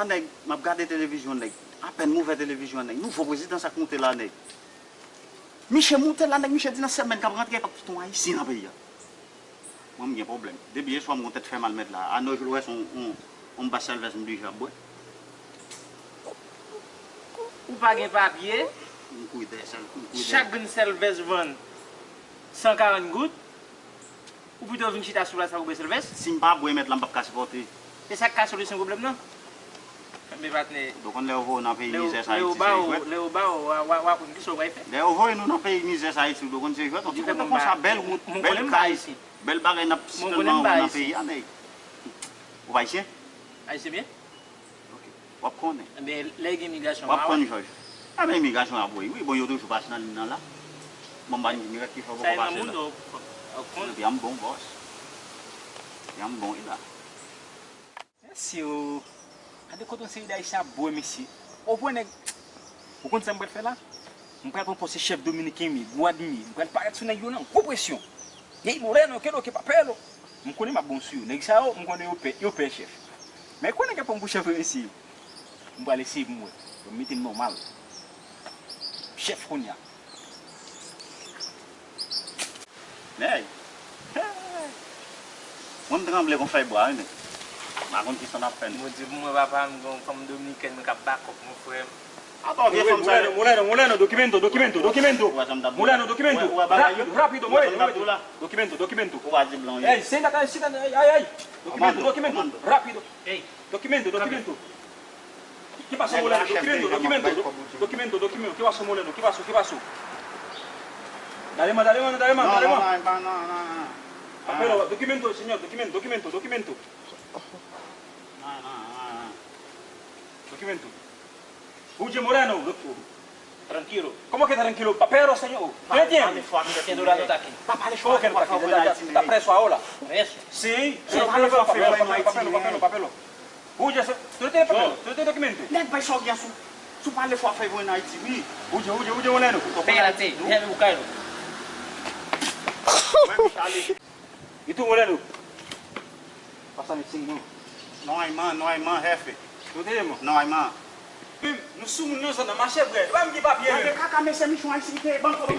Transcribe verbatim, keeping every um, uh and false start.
Nèg, m ap gade televizyon, nèg. Apèn m ouvè televizyon, nèg. Nouvo prezidan sa k monte la, nèg. Miche monte la, nèg, miche di nan semèn k ap rantre, pa p kite yon Ayisyen nan peyi a. Mwen, m gen pwoblèm. Depi yè swa, m gon tèt fè mal mèt la. A nòjou l wè se yon, yon, yon bas sèlvès m blije ap bwè. Ou pa gen papye? M kouri dèyè sèl, m kouri dèyè. Chak grenn sèlvès vann san karant goud. Ou pito vin chita sou plas la pou bwè sèlvès? Si m pa bwè mèt la, m p ap ka sipòte. E sa k ka solisyon pwoblèm nan? Men patnè. Ou konn lè yo voye w nan peyi mizè sa Ayiti, se jwèt. Lè yo ba w, w a konn kisa w pral fè. Lè yo voye nou nan peyi mizè sa Ayiti, ou konn se jwèt. Yon ti kote konsa, bèl wout, bèl kay, bèl bagay n ap sèlman wè nan peyi a, nèg. Ou pa ayisyen? Ayisyen byen? Ok. W ap konnen. Ebyen, lè gen imigrasyon, w ap konn, Jòj. Ebyen, imigrasyon ap voye, wi. Bon, yo toujou pase nan liy nan la. Bon, m pa di dirèk ki fè yo poko pase la. Epi a m bon, bòs. Epi a m bon, wi la. Mesye o, gade kote yon seri d Ayisyen ap bwè, mesye. Ou pran nèg. Ou konn sa m pral fè la? M pral pran pòs chèf dominiken m ye, gwad m ye. M pral parèt sou nèg yo nan gwo presyon. Ey, Moreno, qué es lo que, papelo? M konnen m ap bon sou yo. Nèg sa yo, m konnen yo pè, yo pè chèf. Men konnen gen pran m pou chèf yo, mesye. M pral eseye pou m wè. Yo mete m nòmal. Chèf kounye a. Nèg. Mwen m tranble kon fèy bwa, wi, nèg. M pa konn kisa n ap fè, nèg. Bondye pou mwen, papa, m gen yon fanm dominikèn mwen k ap bakòp mwen, frè m. Apa w gen fanm sa yo? Muleno, Muleno, Muleno, documento, documento, documento. Muleno, documento. Rápido, rápido, Muleno, rápido. Documento, documento. Ou pa di blan, wi. Ey, senta acá, senta, ay, ay, ay. Documento, documento, rápido. Ey. Documento, documento. ¿Qué pasó, Muleno? Documento, documento, documento, documento. ¿Qué pasó, Muleno? ¿Qué pasó, qué pasó? Dale más, dale más, dale más, dale más. No, no, no, no, no, no. Papel, documento, señor, documento, documento, documento. No, no, no, no. Documento. Huye, Moreno. Tranquilo. ¿Cómo que tranquilo? Papel, señor. ¿Tú entiendes? Siendo la nota aquí. ¿Cómo que no está aquí? ¿Está preso ahora? Preso. Sí, sí, papel, papel, papel. Huye, se-, ¿tú tienes papel? ¿Tú tienes documento? Nèg bay sa w gen sou, sou pale fò ap fè voye nan Ayiti, wi. Huye, huye, huye, Muleno. Espérate, déjame buscarlo. Mwen, Michale. Y tú, Muleno? Pásame el cinco. No hay más, no hay más, jefe. ¿Tú tienes más? No hay más. Nou sou moun nan zòn nan, mache frè. Nou pa menm gen papye menm. Gade kaka, mesye, michon Ayisyen te ban kòb.